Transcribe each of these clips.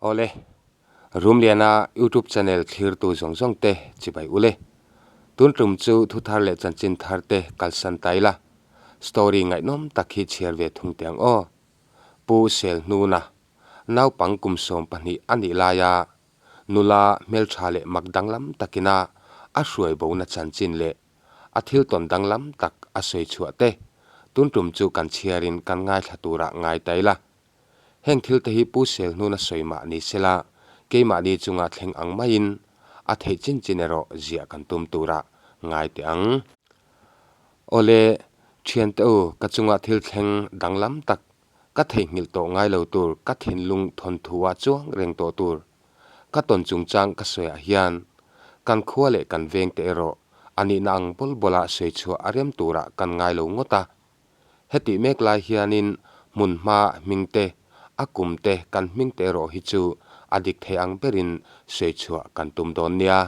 Awle, Rumliana YouTube channel thlirtu zawng zawng te chibai ule. Tun tum chu thu thar leh chanchin thar te kalsan ta ila. Story ngaihnawm tak hi chhiar ve thung teh ang aw. Pu Selhnuna, naupang kum 12 a nih laia nula hmeltha leh mak danglam takina a hruai bona chanchin leh a thil tawn danglam tak a sawi chhuah te tun tum chu kan chhiarin kan ngaithla turah ngai ta ila. Heng thil te hi Pu Selhnuna sawi mah ni sela, keimahni chunga thleng ang maiin a theih chin chin erawh ziah kan tum turah ngai teh ang. Awle, thiante u, ka chunga thil thleng danglam tak, ka theihnghilh tawh ngai lo tur, ka thinlung thawnthu-ah chuang reng tawh tur, ka tawn chungchang ka sawiah hian kan khua leh kan vengte erawh a nihna ang bawl bawla sawi chhuah a rem turah kan ngai lo ngawt a. Hetih mek lai hianin hmunhma hming te, a kum te, kan hming te erawh hi chu a dik thei ang berin sawi chhuah kan tum dawn nia.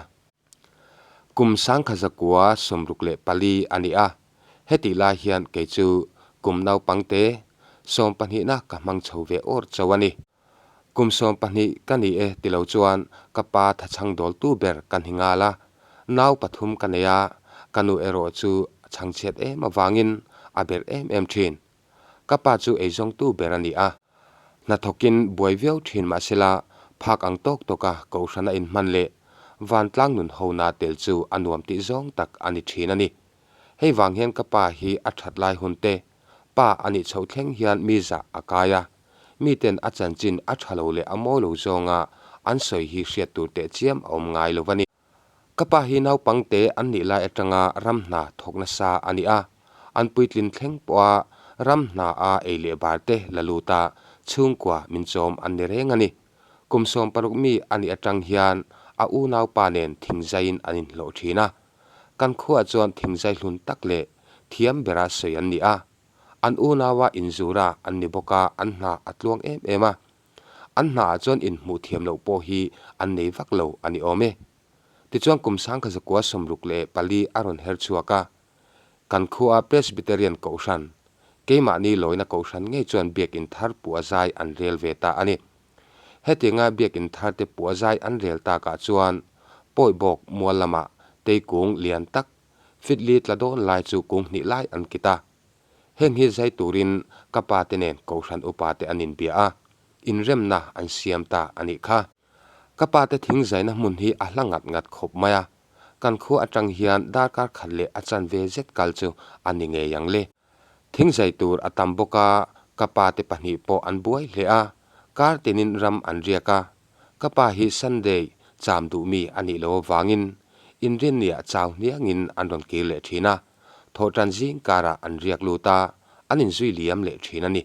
Kum 1964 a ni a, hetih lai hian kei chu kum naupang te sawmpahnihna ka hmang chho ve awr chauh a ni. Kum 12 ka ni e ti lo chuan ka pa thachhang dawltu ber ka ni nghal a, nau pathum ka nei a, ka nu erawh chu a chhangchhiat em avangin a berh em em thin. Ka pa chu eizawngtu ber a ni a, hnathawkin buai viau thin mahsela phak ang tawk tawka kohhran a inhman leh vantlang nun hona tel chu a nuam tih zawng tak a ni thin a ni. Hei vang hian ka pa hi a that lai hun te, pa a nih chhoh thleng hian mi zah a kai a, Miten a chanchin a tha lo leh a mawi lo zawnga an sawi hi hriat tur teh chiam a awm ngai lo a ni. Ka pa hi naupangte an nih lai atanga ram hna thawk nasa a ni a, an puitlin thleng pawha ram hna a ei leh bar te la lut a, chhungkua min chawm an ni reng a ni. Kum 16 mi a nih atang hian a unaupa nen thingzaiin an inhlawh thin a. Kan khuaah chuan thingzai hlun tak leh thiam bera sawi an ni a. An unaua inzura an ni bawk a, an hna a tluang em em a. An hnaah chuan inhmuh thiam loh pawh hi an nei vak lo a ni awm e. Tichuan kum 1964 a rawn her chhuak a. Kan khua Presbyterian Kohhran, keimahni lawina Kohhran ngei chuan biakinn thar puah zai an rel ve ta a ni. Hetianga biakinn thar te puah zai an rel takah chuan Pawihbawk mual lamah teikung lian tak Fitli tla dawn lai chu kung hnih lai an kit a. Heng hi zai turin ka pa te nen Kohhran upa te an inbia a, inremna an siam ta a nih kha. Ka pa te thing zaina hmun hi a hla ngat ngat khawp mai a, kan khua atang hian darkar khat leh a chanve zet kal chu a ni ngei ang le. Thing zai tur a tam bawk a, ka pa te pahnih pawh an buai hle a, kar tinin ram an riak a, Ka pa hi Sunday cham duh mi a nih loh avangin Inrinniah chau hniangin an rawn kir leh thin a, thawhtan zing karah an riak lut a, an inzui liam leh thin a ni.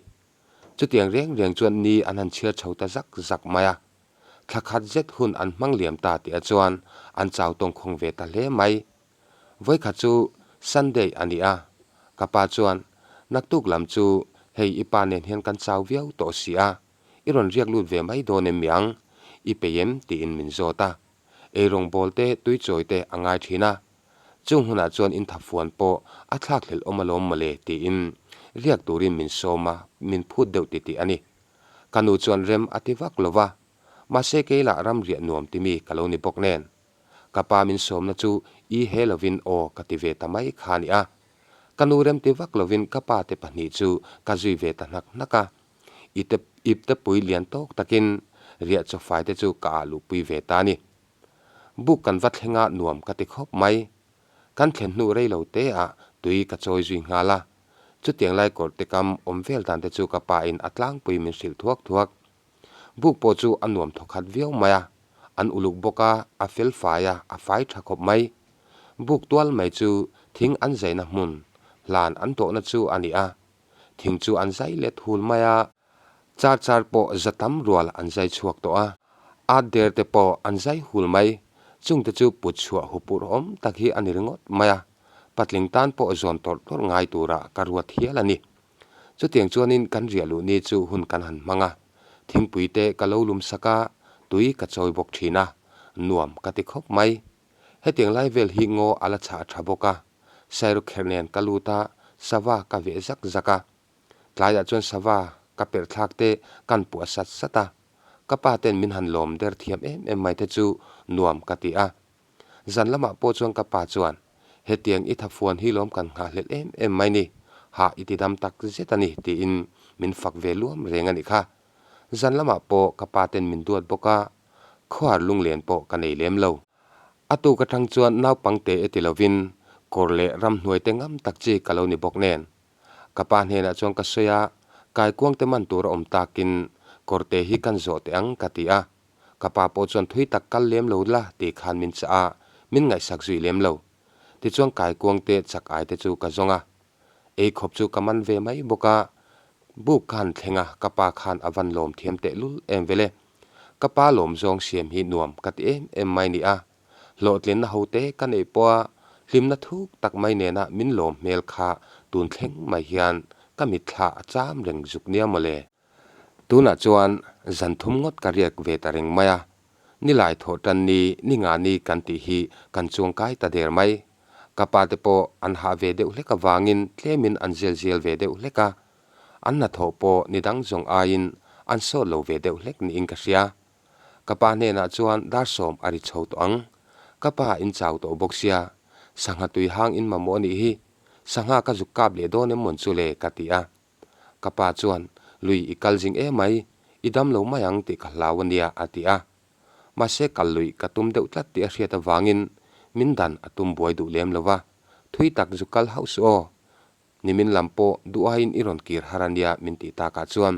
Chutiang reng reng chuan ni an han chhiar chho ta zak zak mai a. Thla khat zet hun an hmang liam ta tih ah chuan an chau tawngkhawng ve ta hle mai. Vawikhat chu Sunday a ni a, ka pa chuan, Naktuk lam chu hei i pa nen hian kan chau viau tawh si a, I rawn riak lut ve mai dawn em miang? I peih em? tiin min zawt a. Eirawng bawl te, tui chawi te a ngai thin a. Chung hunah chuan in thafuan pawh a thlak hlelh awm alawm mawle tiin riak turin min sawm a, min phut deuh titih a ni. Ka nu chuan rem a ti vak lo va, mahse kei lah ram riah nuam ti mi ka lo ni bawk nen. Ka pa min sawmna chu i he lovin aw ka ti ve ta mai kha a ni a. Ka nu rem ti vak lovin ka pa te pahnih chu ka zui ve ta hnak hnak a. I te ip te pui lian tawk takin riah chaw fai te chu ka ah luhpui ve ta a ni. Buk kan va thleng a nuam ka ti khawp mai. Kan thlen hnu rei lo te ah tui ka chawi zui nghal a. Chutiang lai kawr te kam awm vel dan te chu ka pa in a tlangpui min hrilh thuak thuak. Buk pawh chu a nuam thawkhat viau mai a. An uluk bawk a, a fel fai a, a fai tha khawp mai. Buk tual mai chu thing an zaina hmun, hlan an tawhna chu a ni a. Thing chu an zai let hul mai a, char char pawh za tam rual an zai chhuak tawh a, at der te pawh an zai hul mai, chungte chu put chhuah hupurh awm tak hi a ni ringawt mai a, patling tan pawh zawn tawrh tawrh ngai tura ka ruat hial a ni. Chutiang chuanin kan riah luh ni chu hun kan han hmang a, thingpui te ka lo lum sak a, tui ka chawi bawk thin a, nuam ka ti khawp mai. Hetiang lai vel hi ngaw a la chhah tha bawk a, Sairukherh nen ka lut a, sava ka veh zak zak a. Tlaiah chuan sava ka perh thlak te kan puah sat sat a. Ka pa ten min han lawm der thiam em em mai te chu nuam ka ti a. Zan lamah pawh chuan ka pa chuan, Hetiang i thafuan hi lawm kan nghahhlelh em em mai ni, hah i ti dam tak zet a ni, tiin min fak ve luam reng a nih kha. Zan lamah pawh ka pa ten min duat bawk a, khuar lunglen pawh ka nei lem lo. A tuk atang chuan naupang te e ti lovin kawr leh ramhnuai te ngam tak chi ka lo ni bawk nen. Ka pa hnenah chuan ka sawi a, kaikuang te man tur a awm takin kawr te hi kan zawh teh ang ka ti a. Ka pa pawh chuan thui tak kal lem lo la tih khan min chah a, min ngaihsak zui lem lo. Tichuan kaikuang te chak ai te chu ka zawng a. Ei khawp chu ka man ve mai bawk a, buk ka han thleng a, ka pa khan a van lawm thiam teh lul em vele. Ka pa lawm zawng siam hi nuam ka ti em em mai ni a. Hlawhtlinna ho te ka neih pawh a, hlimna thuk tak mai nena min lawm hmel kha tun thleng mai hian ka mitthla a cham reng zuk nia mawle. Tunah chuan zan thum ngawt ka riak ve ta reng mai a, nilai thawh tan ni, ni nga ni kan tih hi kan chuang kai ta der mai. Ka pa te pawh an hah ve deuh hlek avangin tlemin an zel zel ve deuh hlek a, an hnathawh pawh ni dang zawng aiin an sawt lo ve deuh hlek niin ka hria. Ka pa hnenah chuan dar sawm a ri chho tawh ang. Ka pa in chau tawh bawk sia, sangha tui hang in mamawh a nih hi, sangha ka zuk kap leh dawn em mawn chu le ka ti a. Ka pa chuan, Lui i kal zing emai, i dam lo mai ang tih ka hlau a nia a ti a. Mahse kal luih ka tum deuh tlat tih a hriat avangin min dan a tum buai duh lem lo va, thui tak zu kal hauh suh aw, nimin lam pawh duh aiin i rawn kir har a nia min tih takah chuan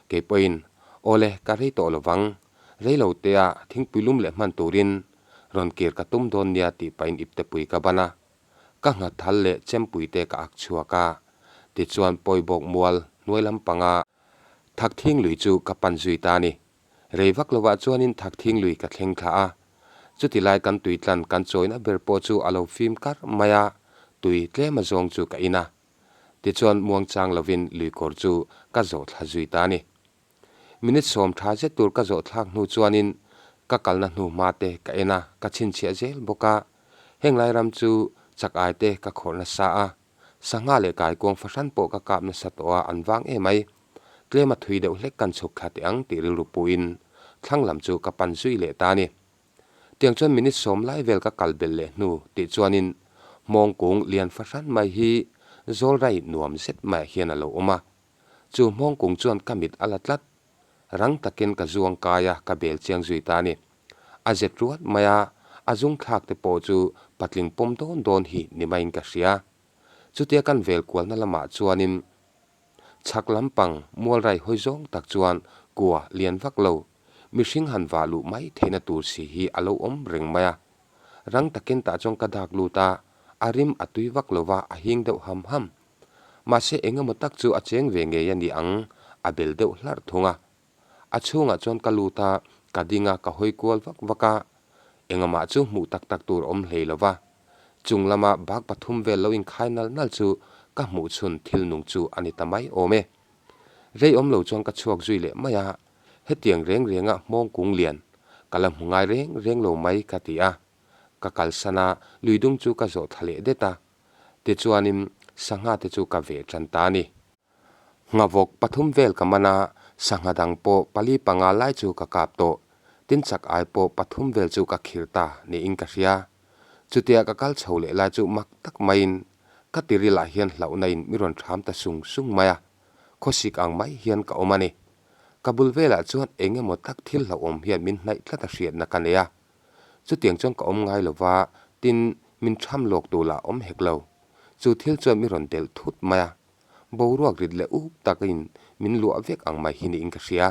kei pawhin awle ka rei tawh lo vang, rei lo tea thingpui lum leh hman turin rawn kir ka tum dawn nia tih pahin iptepui ka ban a. Ka nghathal leh chempui te ka ak chhuak a, tichuan pawibawk mual hnuai lampanga Thakthing lui chu ka pan zui ta a ni. Rei vak lovah chuanin Thakthing lui ka thleng thla a, chuti lai kan tui tlan kan chawina ber pawh chu a lo fim kar mai a, tui tlem a zawng chu ka in a. Tichuan muangchang lovin lui kawr chu ka zawh thla zui ta a ni. Minute sawm tha zet tur ka zawh thlak hnu chuanin ka kalna hnu hma te ka en a, ka chhinchhiah zel bawk a. Heng lai ram chu chak ai te ka khawrh nasa a, sangha leh kaikuang fahran pawh ka kap nasa tawh a an vang em ai. Tlem a thui deuh hlek kan chhuk thla teh ang tih rilru puhin thlang lam chu ka pan zui leh ta a ni. Tiang chuan minute sawm lai vel ka kal belh leh hnu tih chuanin hmawngkung lian fahran mai hi zawlrai nuam zet maiah hian a lo awm a. Chu hmawngkung chuan ka mit a la tlat. Rang takin ka zuang kai a, ka bel chiang zui ta a ni. A zet ruat mai a, a zung thlak te pawh chu patling pawm dawn dawn hi ni maiin ka hria. Chutia kan vel kualna lamah chuanin chhak lampang mualrai hawi zawng tak chuan kua lian vak lo, mihring han vah luh mai theihna tur si hi a lo awm reng mai a. Rang takin tah chuan ka dak lut a, a rim a tui vak lo va, a hing deuh ham ham. Mahse eng emaw tak chu a cheng ve ngei a ni ang, a bel deuh hlarh thung a. A chhungah chuan ka lut a, ka ding a, ka hawi kual vak vak a. Engamah chu hmuh tak tak tur awm hlei lo va. Chung lama bak pathum vel lo inkhai nal nal chu ka hmuh chhun thil nung chu a ni ta mai awm e. Rei awm lo chuan ka chhuak zui leh mai a, hetiang reng renga hmawng kung lian ka la hmu ngai reng reng lo mai ka ti a. Ka kalsan a, luidung chu ka zawh thla leh det a. Tichuanin sangha te chu ka veh tan ta a ni. Nghavawk pathum vel ka man a, sangha dang pawh pali panga lai chu ka kap tawh. Tin chak ai pawh pathum vel chu ka khirh ta niin ka hria. Chutia ka kal chho leh lai chu mak tak maiin ka tirilah hian hlauhna in mi rawn ṭham ta sung sung mai a, khawsik ang mai hian ka awm a ni. Ka bul velah chuan eng emaw tak thil hlauhawm hian min hnaih tlat a hriatna ka nei a. Chutiang chuan ka awm ngai lo va, tin, min ṭham lawk tur lah awm hek lo. Chu thil chuan mi rawn delh thut mai a, boruak rit leh up takin min luah vek ang mai hi niin ka hria.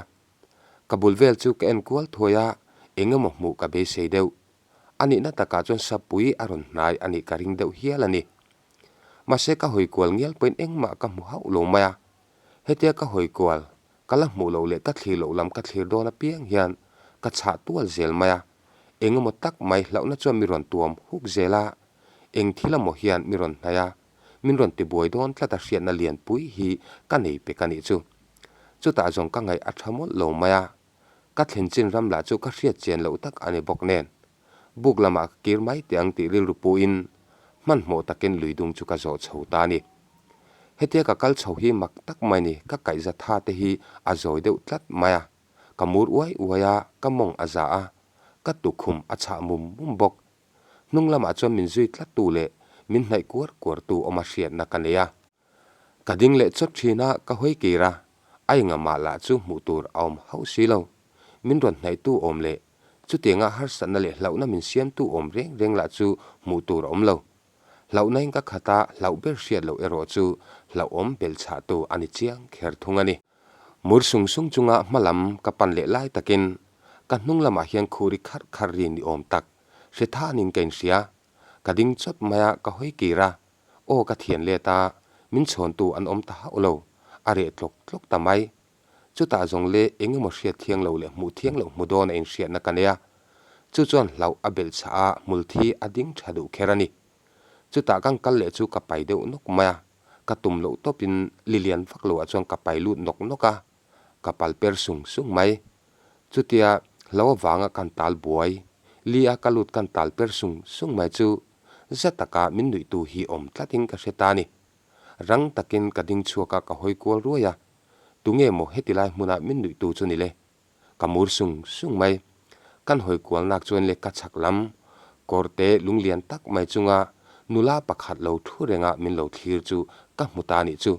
Ka bul vel chu ka en kual thuai a, eng emaw hmuh ka beisei deuh. A nihna takah chuan sapui a rawn hnai a nih ka ring deuh hial a ni. Mahse ka hawi kual ngial pawhin engmah ka hmu hauh lo mai a. Hetia ka hawi kual, ka la hmuh loh leh ka thlir loh lam ka thlir dawn apiang hian ka chhah tual zel mai a, eng emaw tak mai hlauhna chuan mi rawn tuam huk zel a, eng thil emaw hian mi rawn hnaih a, min rawn tibuai dawn tlat a hriatna lianpui hi ka nei pek a nih chu. Chutah zawng ka ngaih a tha mawlh lo mai a, ka thlen chin ram lah chu ka hriat chian loh tak a ni bawk nen, buk lamah ka kir mai teh ang tih rilru puin hmanhmawh takin luidung chu ka zawh chho ta a ni. Hetia ka kal chho hi mak tak mai ni, ka kaihza tha te hi a zawi deuh tlat mai a. Ka mur uai uai a, ka mawng a za a, ka tukhum a chhah mum mum bawk. Hnung lamah chuan min zui tlattu leh min hnaih kuar kuartu awma hriatna ka nei a. Ka ding leh chawt thin a, ka hawi kir a, a engamah lah chu hmuh tur a awm hauh si lo. Min rawn hnaihtu awm leh chutianga harsatna leh hlauhna min siamtu awm reng reng lah chu hmuh tur a awm lo. Hlauhnain ka khat a, hlauh ber hriat loh erawh chu hlauhawm belchhahtu a ni chiang kher thung a ni. Mur sung sung chunga hma lam ka pan leh lai takin ka hnung lamah hian khuri kharh kharh ri ni awm tak hre thanin ka inhria. Ka ding chawt mai a, ka hawi kir a, aw ka thian let a, min chhawntu an awm ta hauh lo, a reh tlawk tlawk ta mai. Chutah zawng le eng emaw hriat thiang lo leh hmuh thiang loh hmu dawn a inhriatna ka nei a, chu chuan hlauh a belh chhah a, hmul thi a ding tha duh kher a ni. Chutah kan kal leh chu ka pai deuh nawk mai a, ka tum loh tawpin lilian vak loah chuan ka pai lut nawk nawk a, ka pal per sung sung mai. Chutia hlo avanga kan tal buai, li a ka lut kan tal per sung sung mai chu za taka min nuihtu hi awm tlatin ka hre ta a ni. Rang takin ka ding chhuak a, ka hawi kual ruai a, Tunge maw heti lai hmuna min nuihtu chu ni le? Ka mur sung sung mai. Kan hawi kual nak chuan le ka chhak lam kawrte lunglian tak mai chunga nula pakhat lo thu renga min lo thlir chu ka hmu ta nih chu.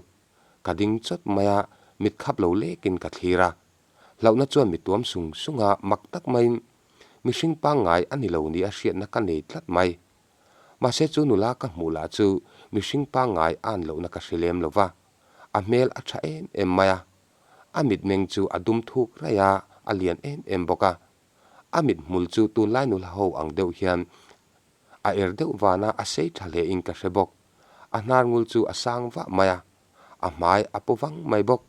Ka ding chawt mai a, mit khap lo lekin ka thlir a. Hlauhna chuan mi tuam sung sung a, mak tak maiin mihring pangngai a ni lo nia hriatna ka nei tlat mai. Mahse chu nula ka hmuh lah chu mihring pangngai a an lohna ka hre lem lo va, a hmel a tha em em mai a. A mitmeng chu a dum thuk raih a, a lian em em bawk a. A mithmul chu tunlai nula ho ang deuh hian a er deuh vana a sei tha hle in ka hre bawk. A hnar ngul chu a sang vah mai a, a hmai a pu vang mai bawk.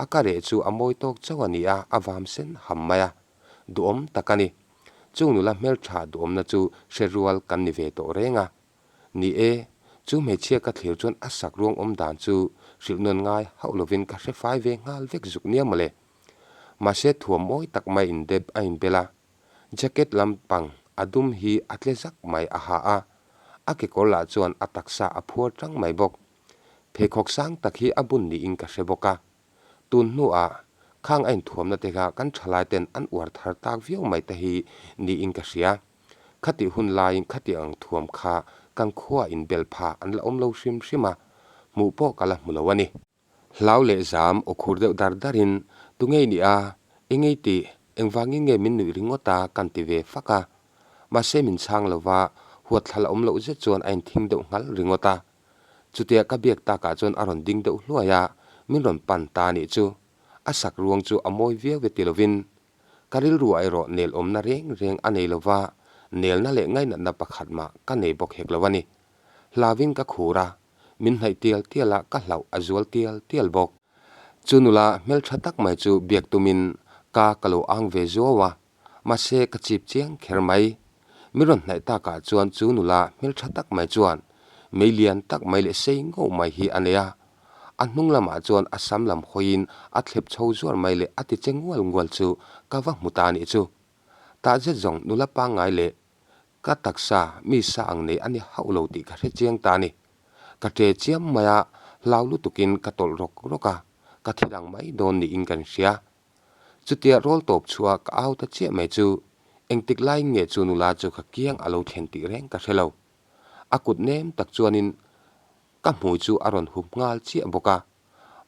A ka reh chu a mawi tawk chauh a ni a, a vam sen ham mai a. Duhawm tak a ni. Chung nula hmeltha duhawmna chu hre rual kan ni ve tawh reng a. Ni e, chu hmeichhia ka thlir chuan a sak ruang awm dan chu hrilh nawn ngai hauh lovin ka hre fai ve nghal vek zuk nia mawle. Mahse thuam mawi tak mai indep a inbel a, jacket lampang a dum hi a tle zak mai a ha a, a kekawr lah chuan a taksa a phuar tang mai bawk. Pheikhawk sang tak hi a bun niin ka hre bawk a. Tun hnuah khang a inthuamna te kha kan thalai ten an uar thar tak viau mai te hi niin ka hria. Khatih hun laiin khati ang thuam kha kan khua inbel pha an la awm lo hrim hrim a, hmuh pawh ka la hmu lo a ni. Hlau leh zam aw khur deuh dar darin, Tunge i nih a? Engei tih? Engvangin nge min nuih ringawt a? kan ti ve fak a. Mahse min chhang lo va, huat thla la awm loh zet chuan a inthing deuh nghal ringawt a. Chutia ka biak takah chuan a rawn ding deuh hluai a, min rawn pan ta a nih chu. A sak ruang chu a mawi viau e ti lovin ka rilruah erawh nel awmna reng reng a nei lo va, nelna leh ngainatna pakhat mah ka nei bawk hek lo a ni. Hlauin ka khur a, min hnaih tial tial a, ka hlauh a zual tial tial bawk. Chu nula hmeltha tak mai chu biak tumin ka ka lo ang ve zuau a, mahse ka chip chiang kher mai. Mi rawn hnaih takah chuan chu nula hmeltha tak mai chuan mei lian tak mai leh sei ngauh mai hi a nei a. A hnung lamah chuan a sam lam hawiin a thlep chho zuar mai leh a ti che ngual ngual chu ka va hmu ta a nih chu. Tah zet zawng nula pangngai leh ka taksa mi sa ang nei a ni hauh lo tih ka hre chiang ta a ni. Ka ṭe chiam mai a, hlau lutukin ka tawlh rawk rawk a, ka thi dang mai dawn niin kan hria. Chutia rawl tawp chhuah ka au ta chiah mai chu engtik laiin nge chu nula chu ka kiang a lo thlen tih reng ka hre lo. A kut nem tak chuanin ka hmui chu a rawn hup nghal chiah bawk a.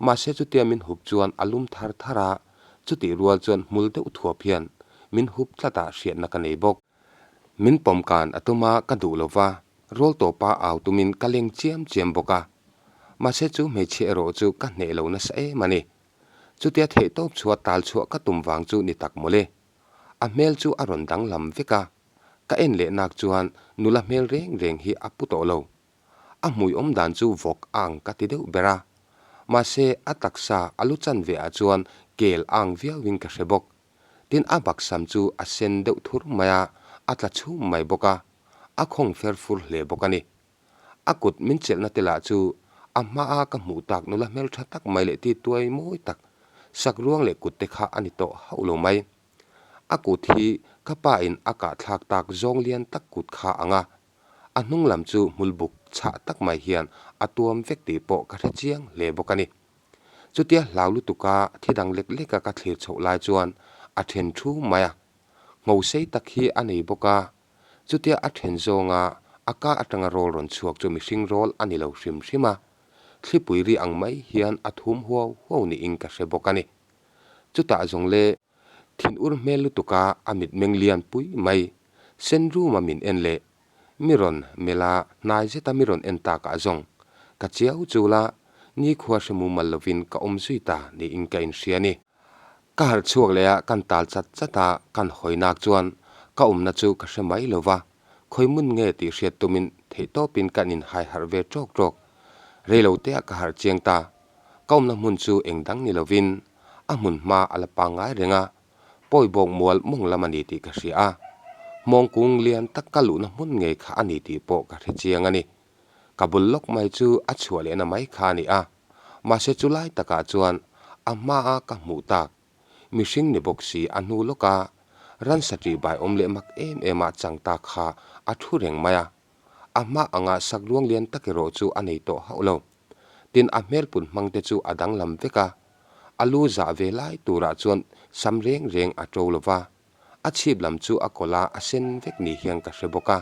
Mahse chutia min hup chuan a lum thar thar a, chutih rual chuan hmul deuh thuap hian min hup tlat a hriatna ka nei bawk. Min pawm kan a tum a ka duh lo va, rawl tawpa au tumin ka leng chiam chiam bawk a. Mahse chu hmeichhia erawh chu ka hneh lo nasa em a ni. Chutia theihtawp chhuah tal chhuah ka tum vang chu ni tak mawle. A hmel chu a rawn danglam vek a, ka en leh nak chuan nula hmel reng reng hi a pu tawh lo. A hmui awm dan chu vawk a ang ka ti deuh ber a. Mahse a taksa a lu chan ve ah chuan kel a ang viau in ka hre bawk. Tin a baksam chu a sen deuh thur mai a, a tla chhum mai bawk a. A khawng fer fur hle bawk a ni. A kut min chelhna te lah chu a hmaa ka hmuh tak nula hmeltha tak mai leh ti tuai mawi tak sak ruang leh kut te kha a ni tawh hauh lo mai. A kut hi ka pa in a kah thlak tak zawng lian tak kut kha ang a, a hnung lam chu hmul buk chhah tak mai hian a tuam vek tih pawh ka hre chiang hle bawk a ni. Chutia hlau lutuka thi dang lek leka ka thlir chhoh lai chuan A then thu mai a. Ngho sei tak hi a nei bawk a, chutia a then zawnga a ka atanga rawl rawn chhuak chu mihring rawl a ni lo hrim hrim a, thlipui ri ang mai hian a thum huau huau niin ka hre bawk a ni. Chutah zawng le, thin ur hmel lutuka a mitmeng lian pui mai, sen ruma min en leh Mi rawn melh a, hnai zeta mi rawn en takah zawng ka chiau chul a, nikhua hre mumal lovin ka awm zui ta niin ka inhria a ni. Ka harh chhuak leh a, kan tal chat chat a, kan hawi nak chuan ka awmna chu ka hre mai lo va, khawi hmun nge tih hriat tumin theihtawpin kan inhai harh ve ṭawk ṭawk. Reiloteah ka harh chiang ta, ka awmna hmun chu eng dang ni lovin a hmun hma a la pangngai reng a, Pawi bawk mual mawng lam a ni tih ka hria a, mawng kung lian tak ka luhna hmun ngei kha a ni tih pawh ka hre chiang a ni. Ka bul lawk mai chu a chhuah lehna mai kha a ni a, mahse chu lai takah chuan a hmaa ka hmuh tak mihring ni bawk si a hnu lawka ransa ṭih bai awm leh mak em em a chang ta kha a thu reng mai a, a hma anga sak ruang lian tak erawh chu a nei tawh hauh lo. Tin, a hmel put hmang te chu a danglam vek a, a lu zah ve lai turah chuan sam reng reng a to lo va, a chhip lam chu a kawlh a, a sen vek ni hian ka hre bawk a.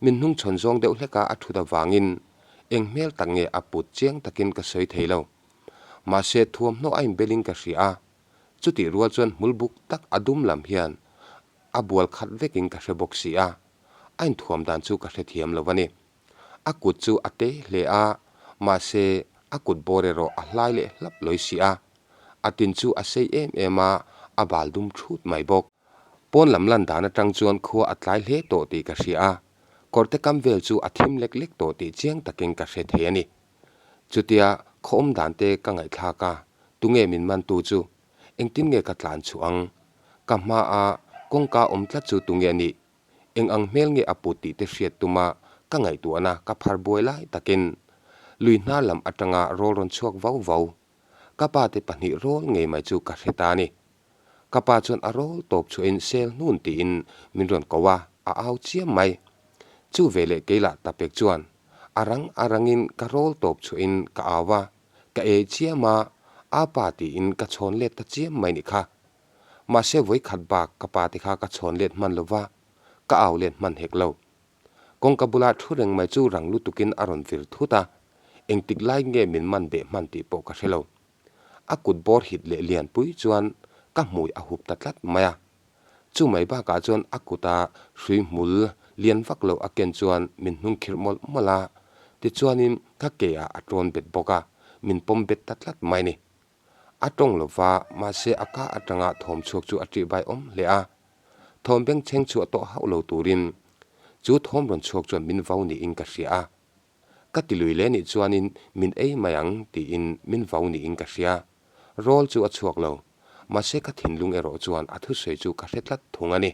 Min hnungchhawn zawng deuh hlek a a thut avangin eng hmel tak nge a put chiang takin ka sawi thei lo. Mahse, thuamhnaw a inbelin ka hria a, chutih rual chuan hmul buk tak a dum lam hian a bual khat vekin ka hre bawk si a, a inthuam dan chu ka hrethiam lo a ni. A kut chu a te hle a, mahse a kut bawr erawh a hlai leh hlap lawi si a. A tin chu a sei em em a, a bal dum thut mai bawk. Pawn lam lan dan atang chuan khua a tlai hle tawh tih ka hria a, kawrte kam vel chu a thim lek lek tawh tih chiang takin ka hre thei a ni. Chutia khaw awm dan te ka ngaihthlak a, tunge min mantu chu? Engtin nge ka tlan chhuah ang? Ka hmaa kawngka awm tlat chu tunge a nih? Eng ang hmel nge a put tih te hriat tuma ka ngaihtuahna ka phar buai lai takin lui hnar lam atanga rawl rawn chhuak vau vau ka pa te pahnih rawl ngei mai chu ka hre ta a ni. Ka pa chuan a rawl tawp chhuahin sel hnun tiin min rawn ko a, a au chiam mai. Chu veleh keilah tapek chuan a rang a rangin ka rawl tawp chhuahin ka au a, ka ei chiam a, apa tiin ka chhawn let ta chiam mai nih kha. Mahse vawi khat bak ka pa te kha ka chhawn let hman lo va, ka au let hman hek lo. Kawngka bula thu reng mai chu rang lutukin a rawn vir thut a, engtik lai nge min man beh hman tih pawh ka hre lo. A kut bawr hit leh lian pui chuan ka hmui a hup ta tlat mai a. Chu mai bakah chuan a kuta hrui hmul lian vak lo a ken chuan min hnung khirh mawlh mawlh a, tichuanin ka ke ah a tawn bet bawk a, min pawm bet ta tlat mai ni. A tawng lo va, mahse a ka atanga thawm chhuak chu a ṭihbai awm hle a. Thawm bengchheng chhuah tawh hauh lo turin chu thawm rawn chhuak chuan min vau niin ka hria a. Ka ti lui leh nih chuanin min ei mai ang tiin min vau niin ka hria. Rawl chu a chhuak lo, mahse ka thinlung erawh chuan a thusawi chu ka hre tlat thung a ni.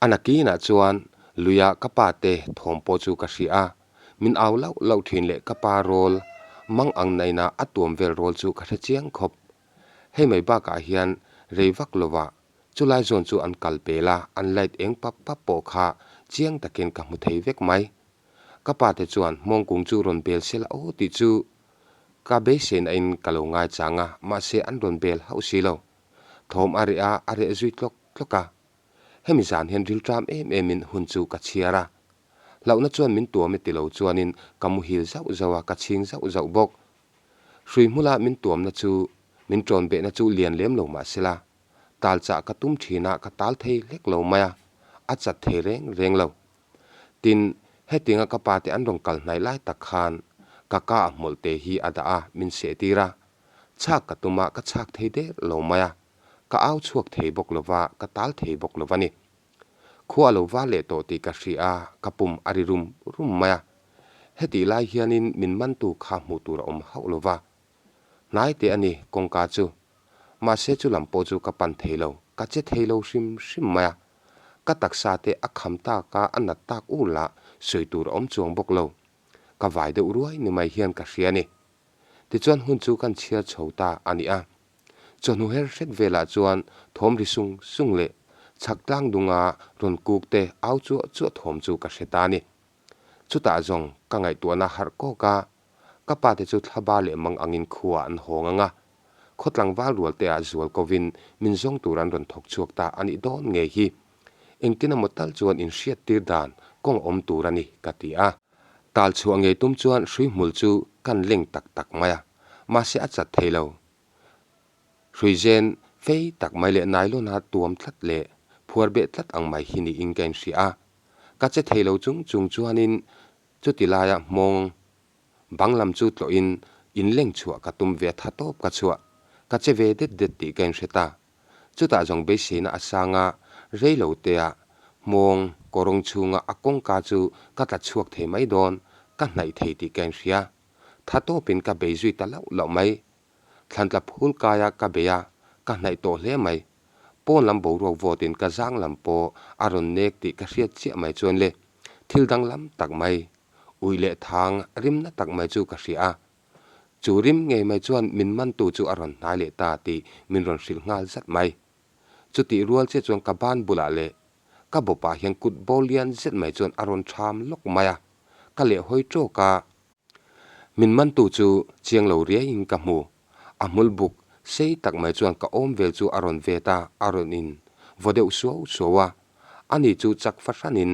A nakinah chuan luia ka pa te thawm pawh chu ka hria a, min au lauh lauh thin leh ka pa rawl mang ang naina a tuam vel rawl chu ka hre chiang khawp. Hei mai bakah hian rei vak lovah chulai zawn chu an kal pel a, an light eng pap pap pawh kha chiang takin ka hmu thei vek mai. Ka pa te chuan hmawngkung chu rawn bel sela aw tih chu ka beiseina in ka lo ngaichang a, mahse an rawn bel hauh si lo. Thawm a reh a, a reh zui tlawk tlawk a. Hemi zan hian rilṭam em emin hun chu ka chhiar a. Hlauhna chuan min tuam e tilo chuanin ka muhil zauh zauh a, ka chhing zauh zauh bawk. Hrui hmula min tuamna chu min ṭawn behna chu lian lem lo mah sela, tal chah ka tum ṭhin a, ka tal thei hlek lo mai a, a chat thei reng reng lo. Tin, hetinga ka pa te an rawn kal hnaih lai tak khan ka ka a hmawlh te hi a dah a, min sehtir a. Chhak ka tum a, ka chhak thei der lo mai a. Ka au chhuak thei bawk lo va, ka tal thei bawk lo va ni. Khua a lo va leh tawh tih ka hria a, ka pum a ri rum rum mai a. Hetih lai hianin min mantu kha hmuh tur a awm hauh lo va. Hnai teh a ni kawngka chu. Mahse chu lam pawh chu ka pan thei lo, ka che thei lo hrim hrim mai a. Ka taksa te a kham tak a, a nat tak ur lah sawi tur a awm chuang bawk lo. Ka vai deuh ruai ni mai hian ka hria a ni. Tichuan hun chu kan chhiar chho ta a ni a. Chawhnu her hret velah chuan thawm ri sung sung leh chhak tlang dunga rawn kuk te au chuah chuah thawm chu ka hre ta a ni. Chutah zawng ka ngaihtuahna harh kawk a, ka pa te chu thlaba leh mang angin khuaah an hawng ang a. Khaw tlangval rual te ah zual kovin min zawng tur an rawn thawk chhuak ta a nih dawn ngei hi. Engtin emaw tal chuan inhriat tir dan kawng awm tur a ni, ka ti a. Tal chhuah ngei tum chuan hrui hmul chu kan leng tak tak mai a, mahse a chat thei lo. Hrui zen fei tak mai leh nylon a tuam tlat leh phuar beh tlat ang mai hi niin ka inhria a. Ka che thei lo chung chung chuanin chuti laia hmawng Bang lam chu tlawhin inleng chhuah ka tum ve tha tawp ka chhuah. Ka che ve det det tih ka inhre ta. Chutah zawng beiseina a sang a, rei lo tea hmawng kawrawng chhunga a kawngka chu ka tla chhuak thei mai dawn, ka hnaih thei tih ka inhria. Tha tawpin ka bei zui ta lauh lauh mai. Thlantla phul kaia ka bei a, ka hnaih tawh hle mai. Pawn lam boruak vawtin ka zang lam pawh a rawn nek tih ka hriat chiah mai chuan le, thil danglam tak mai, ui leh thang rimna tak mai chu ka hria a. Chu rim ngei mai chuan min mantu chu a rawn hnai leh ta tih min rawn hrilh nghal zat mai. Chutih rual chiah chuan ka ban bulah leh ka bawpah hian kut bawr lian zet mai chuan a rawn ṭham lawk mai a, ka lehhawi ṭawk a. Min mantu chu chiang lo riaiin ka hmu. A hmul buk sei tak mai chuan ka awm vel chu a rawn vet a, a rawn in vaw deuh suau suau a. Ani chu chak fahranin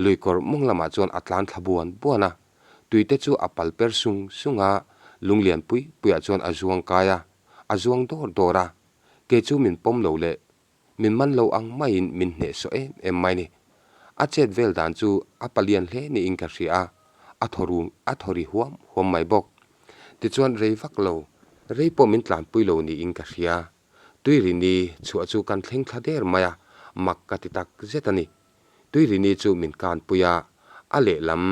luikawr mawng lamah chuan a tlan thla buan buan a. Tuite chu a pal per sung sung a, lunglian pui puiah chuan a zuang kai a, a zuang dawr dawr a. Kei chu min pawm lo leh Min man lo ang maiin min hnehsawh em em mai ni. A chet vel dan chu a palian hle niin ka hria a, a thaw ru a thaw ri huam huam mai bawk. Tichuan rei vak lo, rei pawh min tlanpui lo niin ka hria. Tuirini chhuah chu kan thleng thla der mai a, mak ka ti tak zet a ni. Tuirini chu min kanpui a, a lehlam.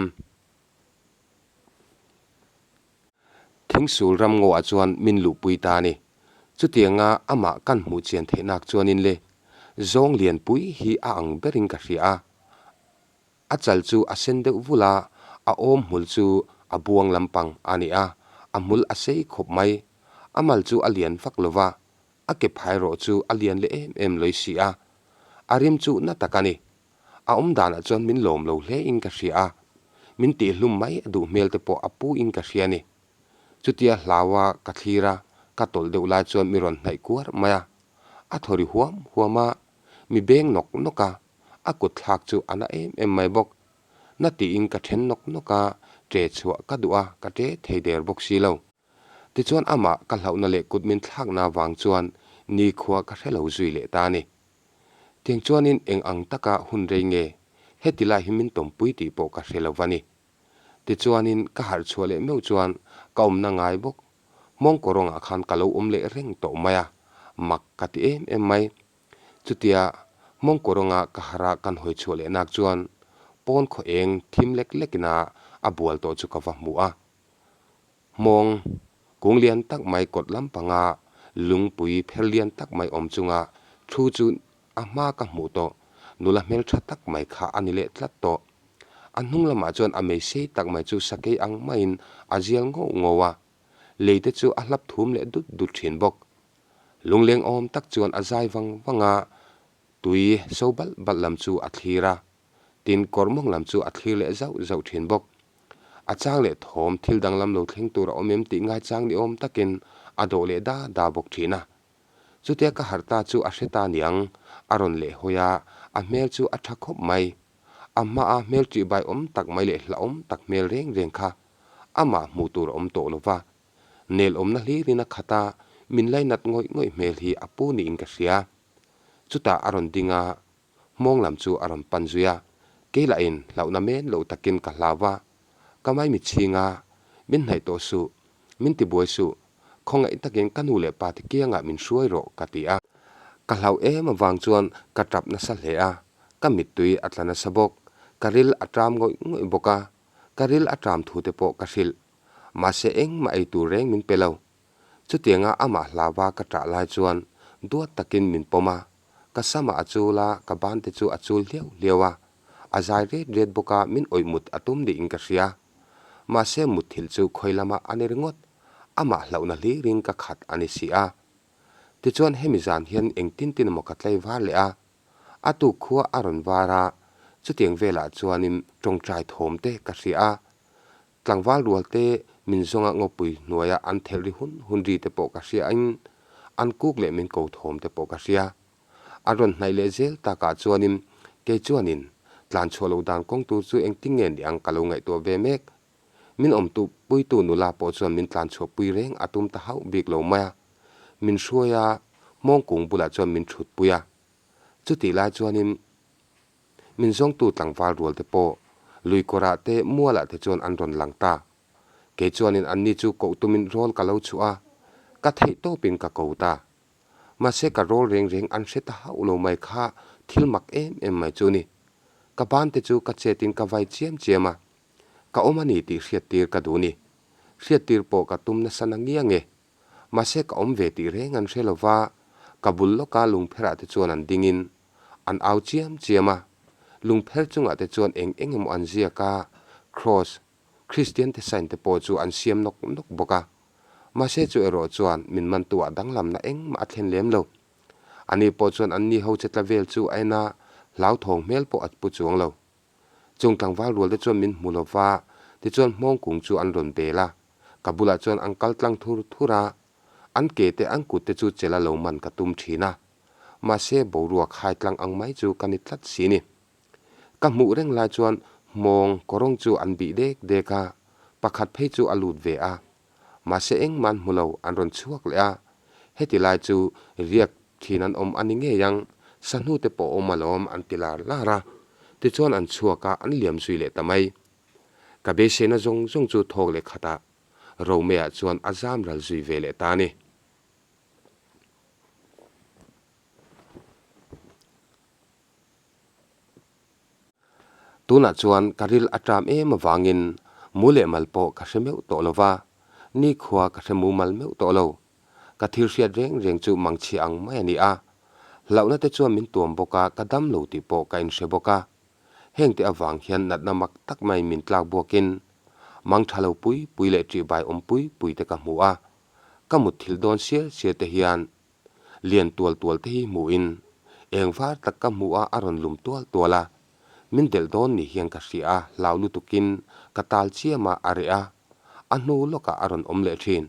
Thingsul ramngaw-ah chuan min luhpui ta a ni. Chutianga amah kan hmuh chian theih nak chuanin le, zawng lianpui hi a ang berin ka hria a. A chal chu a sen deuh vul a, a awm hmul chu a buang lampang a ni a, a hmul a sei khawp mai. A mal chu a lian vak lo va, a ke phai rawh chu a lian leh em em lawih si a. A rim chu na tak a ni. A awm danah chuan min lawm lo hle in ka hria a, min tihhlum mai a duh hmel te pawh a pu in ka hria a ni. Chutia hlaua ka thlir a, ka tawlh deuh lai chuan mi rawn hnaih kuar mai a. A thaw ri huam huam a, mi beng nawk nawk a, a kut thlak chu a na em em mai bawk. Na tiin ka then nawk nawk a, ṭe chhuah ka duh a, ka ṭe thei der bawk si lo. Tichuan amah ka hlauhna leh kut min thlakna vang chuan nikhua ka hre lo zui leh ta a ni. Tiang chuanin eng ang taka hun rei nge heti lai hi min tawmpui tih pawh ka hre lo va ni. Tichuanin ka harh chhuah leh meuh chuan ka awmna ngai bawk. Mawngkaw rawngah khan ka lo awm leh reng tawh mai a, mak ka ti em em mai. Chutia mawngkaw rawnga ka harh a kan hawi chhuah leh nak chuan pawn khaw eng thim lek lekina a bual tawh chu ka va hmu a. Hmawng kung lian tak mai kawt lampanga lungpui pher lian tak mai awm chunga thu chu a hma ka hmuh tawh, nula hmeltha tak mai kha a ni leh tlat tawh. A hnung lamah chuan a meisei tak mai chu sakei ang maiin a zial ngauh ngauh a, lei te chu a hlap thum leh dut dut thin bawk. Lungleng awm tak chuan a zai vang vang a, tui so balh balh lam chu a thlir a, tin kawr mawng lam chu a thlir leh zauh zauh thin bawk. A chang leh thawm thil danglam lo thleng tur a awm em tih ngaichang ni awm takin a dawh leh da da bawk thin a. Chutia ka harh ta chu a hre ta niang, a rawn leh hawi a, a hmel chu a tha khawp mai. A hmaa hmel ṭihbai awm tak mai leh hlauhawm tak hmel reng reng kha amah hmuh tur a awm tawh lo va. Nel awmna hlirin a khat a, min lainat ngawih ngawih hmel hi a pu niin ka hria. Chutah a rawn ding a, Hmawng lam chu a rawn pan zui a, kei lahin hlauhna men loh takin ka hlau va, ka mai mit chhing a, min hnaih tawh suh, min ti buai suh, khawngaih takin ka nu leh pa te kiangah min hruai rawh ka ti a. Ka hlauh em avang chuan ka tap nasa hle a, ka mittui a tla nasa bawk, ka ril a ṭam ngawih ngawih bawk a, ka ril a ṭam thu te pawh ka hrilh, mahse engmah ei tur reng min pe lo. Chutianga amah hlauva ka ṭah lai chuan duat takin min pawm a, Ka samah a chul a, ka ban te chu a chul hliau hliau a. A zai ret ret bawk a, min awih mut a tum niin ka hria. Mahse mutthilh chu khawi lamah a ni ringawt. Amah hlauhna hlirin ka khat a ni si a. Tichuan hemi zan hian engtin tin emaw ka tlei var leh a. A tuk khua a rawn var a, chutiang velah chuanin tawngtai thawm te ka hria a. Tlangval rual te Min zawnga ngawpui hnuaia an thelh ri hun hun ri te pawh ka hria in an kuk leh min ko thawm te pawh ka hria. An rawn hnaih leh zel takah chuanin kei chuanin tlan chhuah loh dan kawng tur chu engtin nge ni ang ka lo ngaihtuah ve mek. Min awm tu puitu nula pawh chuan min tlan chhuah pui reng a tum ta hauh bik lo mai a. Min hruai a, hmawngkung bulah chuan min thut pui a. Chutih lai chuanin min zawngtu tlangval rual te pawh lui kawrah te mualah te chuan an rawn lang ta. Kei chuanin anni chu koh tumin rawl ka lo chhuah a, ka theih tawpin ka ko ta. Mahse ka rawl reng reng an hre ta hauh lo mai kha thil mak em em mai chu ni. Ka ban te chu ka chetin ka vai chiam chiam a, ka awm a ni tih hriattir ka duh ni. Hriattir pawh ka tum nasa na ngiang e. Mahse ka awm ve tih reng an hre lo va, ka bul lawka lungpherah te chuan an dingin an au chiam chiam a. Lungpher chungah te chuan eng eng emaw an ziak a, Kraws, Kristian te sign te pawh chu an siam nawk nawk bawk a. Mahse chu erawh chuan min mantuah danglamna engmah a thlen lem lo. Ani pawh chuan anni ho che tla vel chu a en a, hlauthawng hmel pawh a pu chuang lo. Chung tlangval rual te chuan min hmu lo va, tichuan hmawngkung chu an rawn bel a. Ka bulah chuan an kal tlang thur thur a, an ke te an kut te chu chela lo man ka tum thin a. Mahse boruak hai tlang ang mai chu ka ni tlat si ni. Ka hmuh reng lai chuan hmawng kawrawng chu an bih dek dek a, pakhat phei chu a lut ve a. Mahse engmah an hmu lo, an rawn chhuak leh a. Heti lai chu riak thin an awm a ni ngei ang, sahnu te pawh awm alawm an ti lar lar a. Tichuan an chhuak a, an liam zui leh ta mai. Ka beiseina zawng zawng chu thawk leh khatah Romea chuan a zam ral zui ve leh ta a ni. Tunah chuan ka ril a ṭam em avangin mu leh mal pawh ka hre meuh tawh lo va, nikhua ka hre mumal meuh tawh lo. Ka thil hriat reng reng chu mangchhia ang mai a ni a. Hlauhna te chuan min tuam bawk a, ka dam lo tih pawh ka inhre bawk a. Hengte avang hian natna mak tak mai min tlak buakin mang ṭha lo pui pui leh ṭihbai awm pui pui te ka hmu a. Ka mutthilh dawn sial sial te hian Lian tual tual te hi hmuhin eng var tak ka hmu a, a rawn lum tual tual a. Min delh dawn ni hian ka hria a, hlau lutukin ka tal chiam a, a reh a. A hnu lawkah a rawn awm leh thin.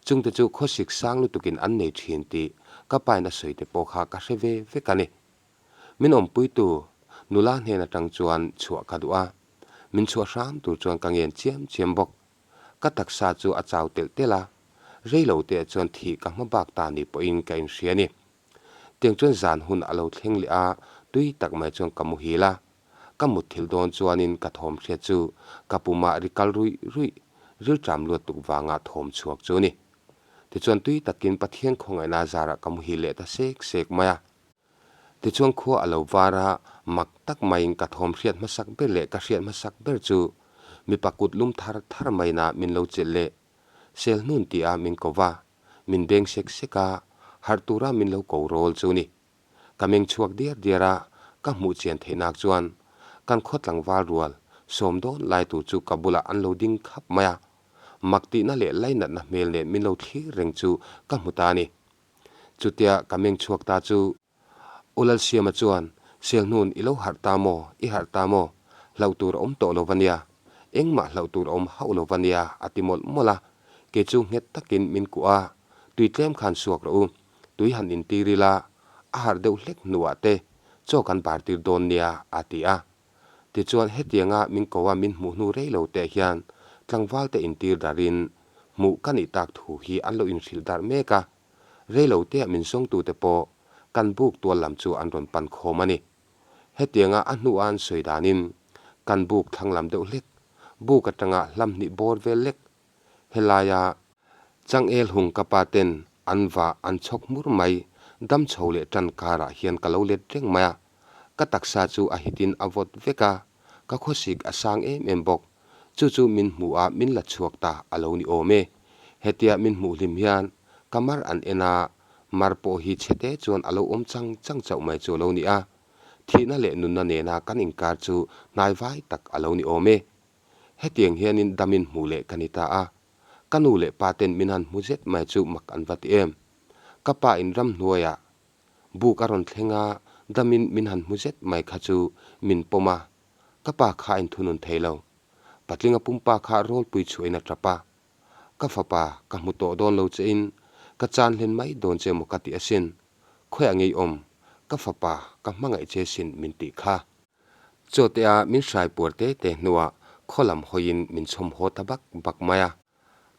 Chungte chu khawsik sang lutukin an nei thin tih ka pain a sawi te pawh kha ka hre ve vek a ni. Min awmpuitu nula hnen atang chuan chhuah ka duh a, min chhuah hram tur chuan ka ngen chiam chiam bawk. Ka taksa chu a chau telh telh a, rei lo te chuan thih ka hma bak ta ni pawhin ka inhria a ni. Tiang chuan zan hun a lo thleng leh a, tui tak mai chuan ka muhil a. Ka mutthilh dawn chuanin ka thawm hriat chu ka pumah ri kal ruih ruih, rilṭam luat tuk vanga thawm chhuak chu a ni. Tichuan tui takin Pathian khawngaihna zarah ka muhil leh ta sek sek mai a. Tichuan khua a lo var a, mak tak maiin ka thawm hriat hmasak ber leh ka hriat hmasak ber chu mipa kut lum thar thar maina min lo chelh leh sel hnun tih a min ko va, min beng sek sek a, harh tura min lo ko rawl chu ni. Ka meng chhuak diar diar a, ka hmuh chian theih nak chuan kan khaw tlangval rual sawm dawn lai tur chu ka bulah an lo ding khap mai a, mak tihna leh lainatna hmel nen min lo thlir reng chu ka hmu ta a ni. Chutia ka meng chhuak ta chu U Lalsiama chuan, Selhnun i lo harh ta maw? I harh ta maw? Hlauh tur a awm tawh lo va nia. Engmah hlauh tur a awm hauh lo va nia, a ti mawlh mawlh a. Kei chu nghet takin min kuah a, Tui tlem khan suak rawh u. Tui han intir ila, a harh deuh hlek hnuah te chaw kan bar tir dawn nia, a ti a. Tichuan hetianga min ko a min hmuh hnu rei lo teh hian tlangval te intir darin hmuh ka nih tak thu hi an lo inhrilh darh mek a, rei lo teah min zawngtute pawh kan buk tual lam chu an rawn pan khawm a ni. Hetianga a hnuah an sawi danin kan buk thlang lam deuh hlek, buk atanga hlam hnih bawr vel lek Helaia changel hung ka pa ten an va an chhawk hmur mai, dam chho leh tan karah hian ka lo let reng mai a. Ka taksa chu a hitin a vawt vek a, ka khawsik a sang em em bawk. Chu chu min hmuh a min la chhuak ta a lo ni awm e. Hetia min hmuh hlim hian ka mar an en a, mar pawh hi chhete chuan a lo awm chang chang chauh mai chu a lo ni a. Thihna leh nunna nena kan inkar chu hnaivai tak a lo ni awm e. Hetiang hianin damin hmuh leh ka ni ta a, ka nu leh pa ten min han hmu zet mai chu mak an va ti em. Ka pa in ramhnuaiah buk a rawn thleng a, damin min han hmu zet mai kha chu min pawm a, ka pa kha a inthunun thei lo. Patlinga pumpa kha rawlpui chhuahin a tap a. Ka fapa, ka hmu tawh dawn lo che in, ka chan hlen mai dawn che maw ka ti asin. Khawiah ngei awm, ka fapa, ka hmangaih che sin min tih kha. Chawtea min hrai puar te te hnuah khaw lam hawiin min chhawm haw ta bak bak mai a.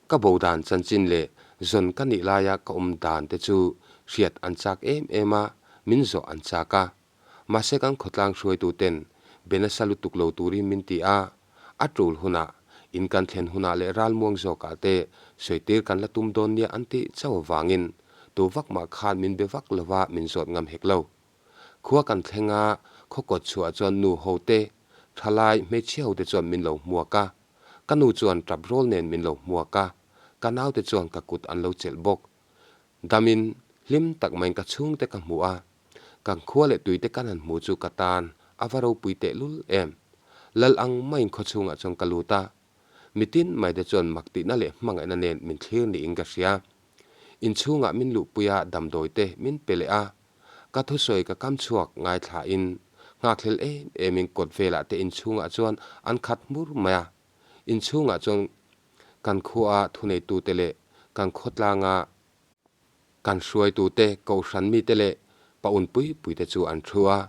Ka bo dan chanchin leh zawn ka nih laia ka awm dan te chu hriat an chak em em a, min zawh an chak a. Mahse kan khawtlang hruaitu ten be nasa lutuk lo turin min ti a, a tul hunah, in kan thlen hunah leh ralmuang zawkah te sawitir kan la tum dawn nia an tih chauh avangin tu vak mah khan min be vak lova min zawt ngam hek lo. Khua kan thleng a, khaw kawt chhuah chuan nu ho te, thalai hmeichhia ho te chuan min lo hmuak a. Ka nu chuan tap rawl nen min lo hmuak a, ka naute chuan ka kut an lo chelh bawk. Damin hlim tak maiin ka chhungte ka hmu a, kan khua leh tuite kan han hmu chu ka tan a va ropui tehlul em. Lal ang maiin khaw chhungah chuan ka lut a, mitin maite chuan mak tihna leh hmangaihna nen min thlir niin ka hria. Inchhungah min luhpui a, damdawi te min pe leh a, Ka thusawi ka kam chhuak ngaithlain nghakhlel em emin kawt velah te inchhungah chuan an khat hmur mai a. Inchhungah chuan kan khua thuneitute leh kan khawtlanga kan hruaitute, kohhran mite leh paun pui puite chu an thu a.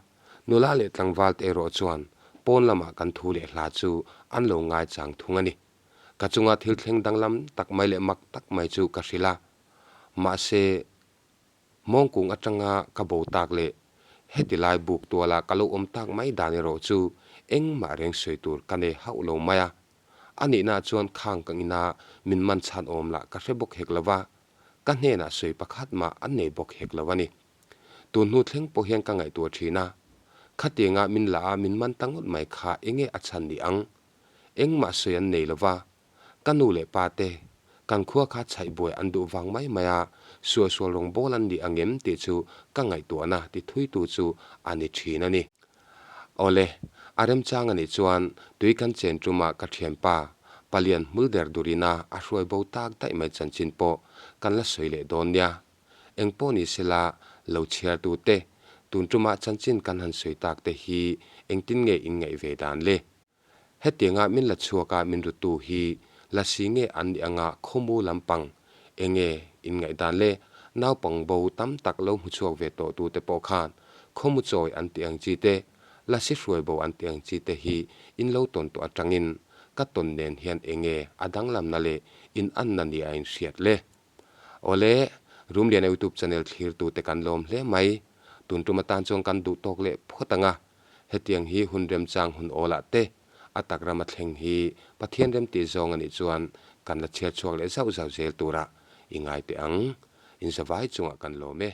Nula leh tlangval te erawh chuan pawn lamah kan thu leh hla chu an lo ngaichang thung a ni. Ka chunga thil thleng danglam tak mai leh mak tak mai chu ka hrilh a. Mahse. Mawngkung atanga ka bo tak leh heti lai buk tuala ka lo awm tak mai dan erawh chu engmah reng sawi tur ka nei hauh lo mai a. A nihna chuan khang ka ngina min man chhan awm lah ka hre bawk hek lo va, ka hnenah sawi pakhat mah an nei bawk hek lo a ni. Tun hnu thleng pawh hian ka ngaihtuah thin a, khatianga min la a min man ta ngawt mai kha enge a chhan ni ang? Engmah sawi an nei lo va, Ka nu leh pa te, kan khua kha chhaih buai an duh vang mai mai a, sualsual rawngbâwl an nih ang em tih chu ka ngaihtuahna ti thuitu chu a ni thin a ni. Awle, a remchang a nih chuan tui kan chen ṭuma ka ṭhianpa, palian hmul der durina a hruai bo tak daih mai chanchin pawh kan la sawi leh dawn nia. Engpawh ni sela, lo chhiartu te, tun ṭuma chanchin kan han sawi tak te hi engtin nge in ngaih ve dan le? Hetianga min la chhuak a min rutu hi lasi nge an nih anga khawmu lampang enge in ngaihdan le naupang bo tam tak lo hmu chhuak ve tawh tu te pawh khan khawmu chawi an tih ang chi te lasi hruai bo an tih ang chi te hi in lo tawn tawh atangin ka tawn nen hian enge a danglamna leh in anna ni a in hriat le. Awle, Rumliana YouTube channel thlirtu te kan lawm hle mai. Tun tum atan chuan kan duh tawk leh phawt ang a. Hetiang hi hun remchang hun awlah te, a tak rama thleng hi Pathian remtih zawng a nih chuan kan la chhiar chhuak leh zauh zauh zel turah i ngai teh ang. Inzavai chungah kan lawm e.